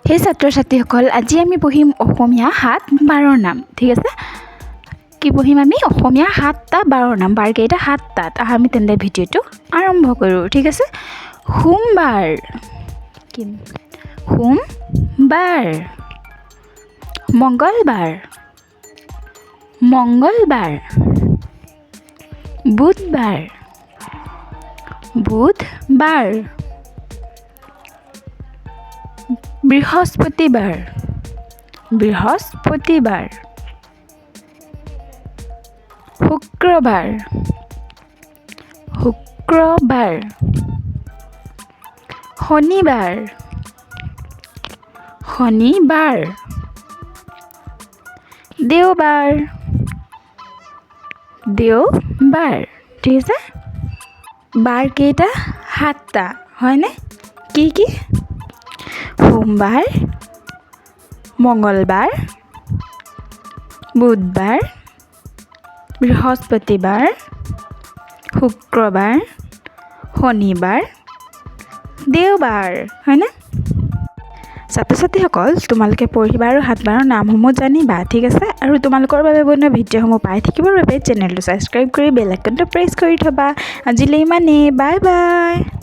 সেই ছাত্ৰ ছাত্ৰীসকল, আজি আমি পঢ়িম অসমীয়া সাত বাৰৰ নাম, ঠিক আছে? কি পঢ়িম আমি? অসমীয়া সাতটা বাৰৰ নাম। বাৰকেইটা? সাতটাত। আহা, আমি তেন্তে ভিডিঅ'টো আৰম্ভ কৰোঁ, ঠিক আছে? সোমবাৰ। কি? সোমবাৰ। মংগলবাৰ, মংগলবাৰ। বুধবাৰ, বুধবাৰ। বৃহস্পতিবাৰ, বৃহস্পতিবাৰ। শুক্ৰবাৰ, শুক্ৰবাৰ। শনিবাৰ, শনিবাৰ। দেওবাৰ, দেওবাৰ। ঠিক আছে? বাৰ কেইটা? সাতটা, হয়নে? কি কি? সোমবাৰ, মঙলবাৰ, বুধবাৰ, বৃহস্পতিবাৰ, শুক্ৰবাৰ, শনিবাৰ, দেওবাৰ, হয়নে? ছাত্ৰ ছাত্ৰীসকল, তোমালোকে পঢ়িবা আৰু সাতবাৰৰ নামসমূহ জানিবা, ঠিক আছে? আৰু তোমালোকৰ বাবে বনোৱা ভিডিঅ'সমূহ পাই থাকিবৰ বাবে চেনেলটো ছাবস্ক্ৰাইব কৰি বেল আইকনটো প্ৰেছ কৰি থ'বা। আজিলৈ ইমানেই, বাই বাই।